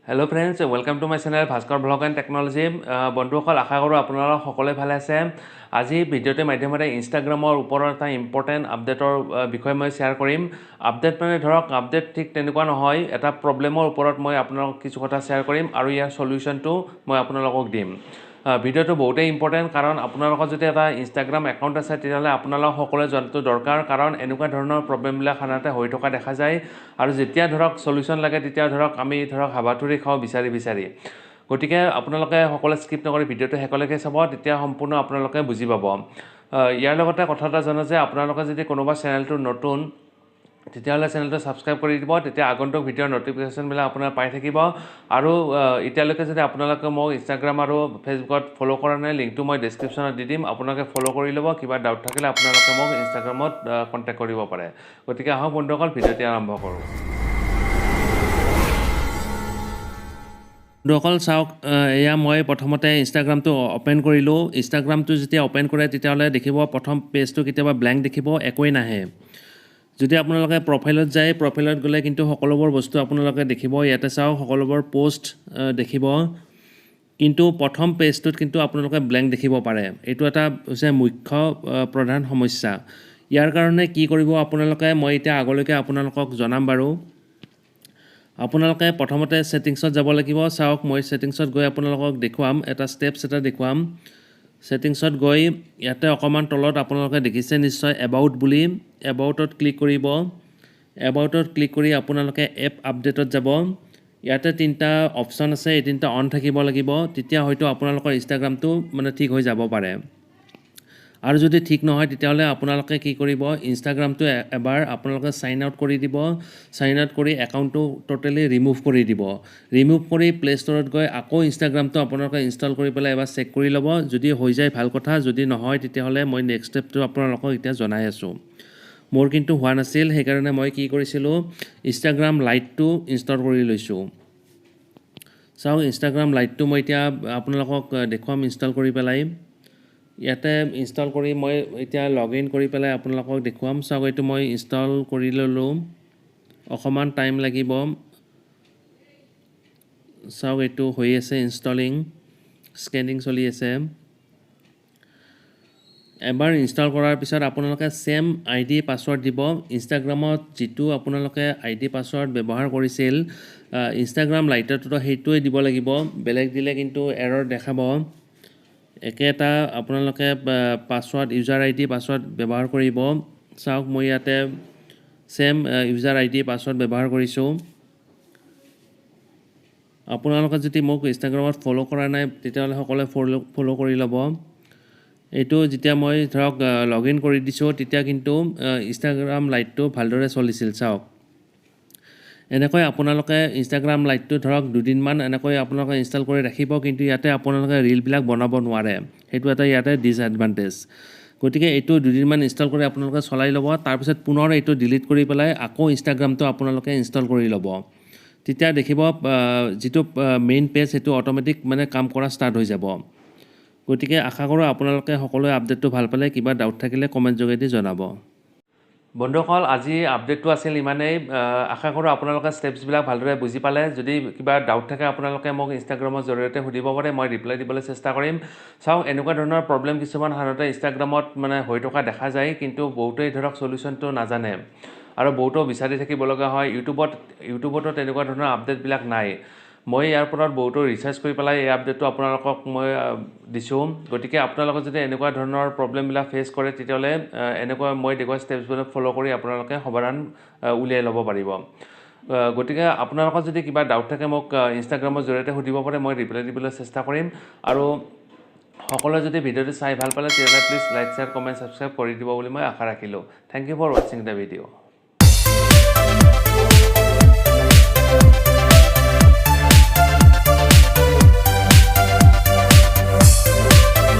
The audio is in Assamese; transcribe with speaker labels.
Speaker 1: Hello friends, welcome to my channel Bhaskar vlog and technology. বন্ধুসকল, আশা কৰোঁ আপোনালোক সকলোৱে ভালে আছে। আজি ভিডিঅ'টোৰ মাধ্যমেৰে ইনষ্টাগ্ৰামৰ ওপৰত এটা ইম্পৰ্টেণ্ট আপডেটৰ বিষয়ে মই শ্বেয়াৰ কৰিম। আপডেট মানে ধৰক আপডেট ঠিক তেনেকুৱা নহয়, এটা প্ৰব্লেমৰ ওপৰত মই আপোনালোকক কিছু কথা শ্বেয়াৰ কৰিম আৰু ইয়াৰ চলিউশ্যনটো মই আপোনালোকক দিম। ভিডিঅ'টো বহুতেই ইম্পৰ্টেণ্ট, কাৰণ আপোনালোকৰ যদি এটা ইনষ্টাগ্ৰাম একাউণ্ট আছে তেতিয়াহ'লে আপোনালোক সকলোৱে জনাটো দৰকাৰ, কাৰণ এনেকুৱা ধৰণৰ প্ৰব্লেমবিলাক সাধাৰণতে হৈ থকা দেখা যায়। আৰু যেতিয়া ধৰক চলিউশ্যন লাগে তেতিয়া ধৰক আমি ধৰক হাবাথুৰি খাওঁ বিচাৰি বিচাৰি। গতিকে আপোনালোকে সকলোৱে স্কিপ নকৰি ভিডিঅ'টো শেষলৈকে চাব, তেতিয়া সম্পূৰ্ণ আপোনালোকে বুজি পাব। ইয়াৰ লগতে কথা এটা জানো যে আপোনালোকে যদি কোনোবা চেনেলটো নতুন তেতিয়াহ'লে চেনেলটো ছাবস্ক্ৰাইব কৰি দিব, তেতিয়া আগন্তুক ভিডিঅ'ৰ ন'টিফিকেশ্যনবিলাক আপোনাৰ পাই থাকিব। আৰু এতিয়ালৈকে যদি আপোনালোকে মোক ইনষ্টাগ্ৰাম আৰু ফেচবুকত ফ'ল' কৰা নাই, লিংকটো মই ডেছক্ৰিপশ্যনত দি দিম, আপোনালোকে ফ'ল' কৰি ল'ব। কিবা ডাউট থাকিলে আপোনালোকে মোক ইনষ্টাগ্ৰামত কণ্টেক্ট কৰিব পাৰে। গতিকে আহক বন্ধুসকল, ভিডিঅ'টি আৰম্ভ কৰোঁ। বন্ধুসকল চাওক, এয়া মই প্ৰথমতে ইনষ্টাগ্ৰামটো অ'পেন কৰিলোঁ। ইনষ্টাগ্ৰামটো যেতিয়া অ'পেন কৰে তেতিয়াহ'লে দেখিব প্ৰথম পেজটো কেতিয়াবা ব্লেংক দেখিব, একোৱেই নাহে। যদি আপোনালোকে প্ৰফাইলত যায়, প্ৰফাইলত গ'লে কিন্তু সকলোবোৰ বস্তু আপোনালোকে দেখিব। ইয়াতে চাওক সকলোবোৰ পষ্ট দেখিব, কিন্তু প্ৰথম পেজটোত কিন্তু আপোনালোকে ব্লেংক দেখিব পাৰে। এইটো এটা হৈছে মুখ্য প্ৰধান সমস্যা। ইয়াৰ কাৰণে কি কৰিব আপোনালোকে, মই এতিয়া আগলৈকে আপোনালোকক জনাম বাৰু। আপোনালোকে প্ৰথমতে ছেটিংছত যাব লাগিব। চাওক মই ছেটিংছত গৈ আপোনালোকক দেখুৱাম, এটা ষ্টেপছ এটা দেখুৱাম। ছেটিংছত গৈ ইয়াতে অকণমান তলত আপোনালোকে দেখিছে নিশ্চয় এবাউট বুলি, এবাউটত ক্লিক কৰিব। এবাউটত ক্লিক কৰি আপোনালোকে এপ আপডেটত যাব। ইয়াতে তিনিটা অপশ্যন আছে, এই তিনিটা অন থাকিব লাগিব, তেতিয়া হয়তো আপোনালোকৰ ইনষ্টাগ্ৰামটো মানে ঠিক হৈ যাব পাৰে। আৰু যদি ঠিক নহয় তেতিয়াহ'লে আপোনালোকে কি কৰিব, ইনষ্টাগ্ৰামটো এবাৰ আপোনালোকে চাইন আউট কৰি দিব। চাইন আউট কৰি একাউণ্টটো ট'টেলি ৰিমুভ কৰি দিব। ৰিমুভ কৰি প্লে ষ্ট'ৰত গৈ আকৌ ইনষ্টাগ্ৰামটো আপোনালোকে ইনষ্টল কৰি পেলাই এবাৰ চেক কৰি ল'ব। যদি হৈ যায় ভাল কথা, যদি নহয় তেতিয়াহ'লে মই নেক্সট ষ্টেপটো আপোনালোকক এতিয়া জনাই আছোঁ। মোৰ কিন্তু হোৱা নাছিল, সেইকাৰণে মই কি কৰিছিলোঁ, ইনষ্টাগ্ৰাম লাইটটো ইনষ্টল কৰি লৈছোঁ। চাওক ইনষ্টাগ্ৰাম লাইটটো মই এতিয়া আপোনালোকক দেখুৱাম ইনষ্টল কৰি পেলাই। ইয়াতে ইনষ্টল কৰি মই এতিয়া লগ ইন কৰি পেলাই আপোনালোকক দেখুৱাম। চাওক এইটো মই ইনষ্টল কৰি ল'লোঁ, অকণমান টাইম লাগিব। চাওক এইটো হৈ আছে ইনষ্টলিং, স্কেনিং চলি আছে। এবাৰ ইনষ্টল কৰাৰ পিছত আপোনালোকে ছেম আই ডি পাছৱৰ্ড দিব। ইনষ্টাগ্ৰামত যিটো আপোনালোকে আই ডি পাছৱৰ্ড ব্যৱহাৰ কৰিছিল, ইনষ্টাগ্ৰাম লাইটতো সেইটোৱে দিব লাগিব, বেলেগ দিলে কিন্তু এৰৰ দেখাব। একেটা আপোনালোকে পাছৱৰ্ড, ইউজাৰ আই ডি পাছৱৰ্ড ব্যৱহাৰ কৰিব। চাওক মই ইয়াতে same user I D password ব্যৱহাৰ কৰিছোঁ। আপোনালোকে যদি মোক ইনষ্টাগ্ৰামত ফ'ল' কৰা নাই তেতিয়াহ'লে সকলোৱে ফ'ল' কৰি ল'ব। এইটো যেতিয়া মই ধৰক লগ ইন কৰি দিছোঁ তেতিয়া কিন্তু ইনষ্টাগ্ৰাম লাইটটো ভালদৰে চলিছিল। চাওক এনেকৈ আপোনালোকে ইনষ্টাগ্ৰাম লাইটটো ধৰক দুদিনমান এনেকৈ আপোনালোকে ইনষ্টল কৰি ৰাখিব, কিন্তু ইয়াতে আপোনালোকে ৰিলবিলাক বনাব নোৱাৰে, সেইটো এটা ইয়াতে ডিছএডভান্টেজ। গতিকে এইটো দুদিনমান ইনষ্টল কৰি আপোনালোকে চলাই ল'ব, তাৰপিছত পুনৰ এইটো ডিলিট কৰি পেলাই আকৌ ইনষ্টাগ্ৰামটো আপোনালোকে ইনষ্টল কৰি ল'ব। তেতিয়া দেখিব যিটো মেইন পেজ সেইটো অট'মেটিক মানে কাম কৰা ষ্টাৰ্ট হৈ যাব। গতিকে আশা কৰোঁ আপোনালোকে সকলোৱে আপডেটটো ভাল পালে। কিবা ডাউট থাকিলে কমেণ্ট যোগেদি জনাব। বন্ধুসকল, আজি আপডেটটো আছিল ইমানেই। আশা কৰোঁ আপোনালোকে ষ্টেপছবিলাক ভালদৰে বুজি পালে। যদি কিবা ডাউট থাকে আপোনালোকে মোক ইনষ্টাগ্ৰামৰ জৰিয়তে সুধিব পাৰে, মই ৰিপ্লাই দিবলৈ চেষ্টা কৰিম। চাওক এনেকুৱা ধৰণৰ প্ৰব্লেম কিছুমান সাধাৰণতে ইনষ্টাগ্ৰামত মানে হৈ থকা দেখা যায়, কিন্তু বহুতেই ধৰক চলিউশ্যনটো নাজানে আৰু বহুতো বিচাৰি থাকিব লগা হয়। ইউটিউবতো তেনেকুৱা ধৰণৰ আপডেটবিলাক নাই। মই ইয়াৰ ওপৰত বহুতো ৰিচাৰ্চ কৰি পেলাই এই আপডেটটো আপোনালোকক মই দিছোঁ। গতিকে আপোনালোকে যদি এনেকুৱা ধৰণৰ প্ৰব্লেমবিলাক ফেচ কৰে তেতিয়াহ'লে এনেকুৱা মই দেখুওৱা ষ্টেপছবিলাক ফ'ল' কৰি আপোনালোকে সমাধান উলিয়াই ল'ব পাৰিব। গতিকে আপোনালোকৰ যদি কিবা ডাউট থাকে মোক ইনষ্টাগ্ৰামৰ জৰিয়তে সুধিব পাৰে, মই ৰিপ্লাই দিবলৈ চেষ্টা কৰিম। আৰু সকলোৱে যদি ভিডিঅ'টো চাই ভাল পালে তেতিয়াহ'লে please like, share, comment, subscribe কৰি দিব বুলি মই আশা ৰাখিলোঁ। Thank you for watching the video.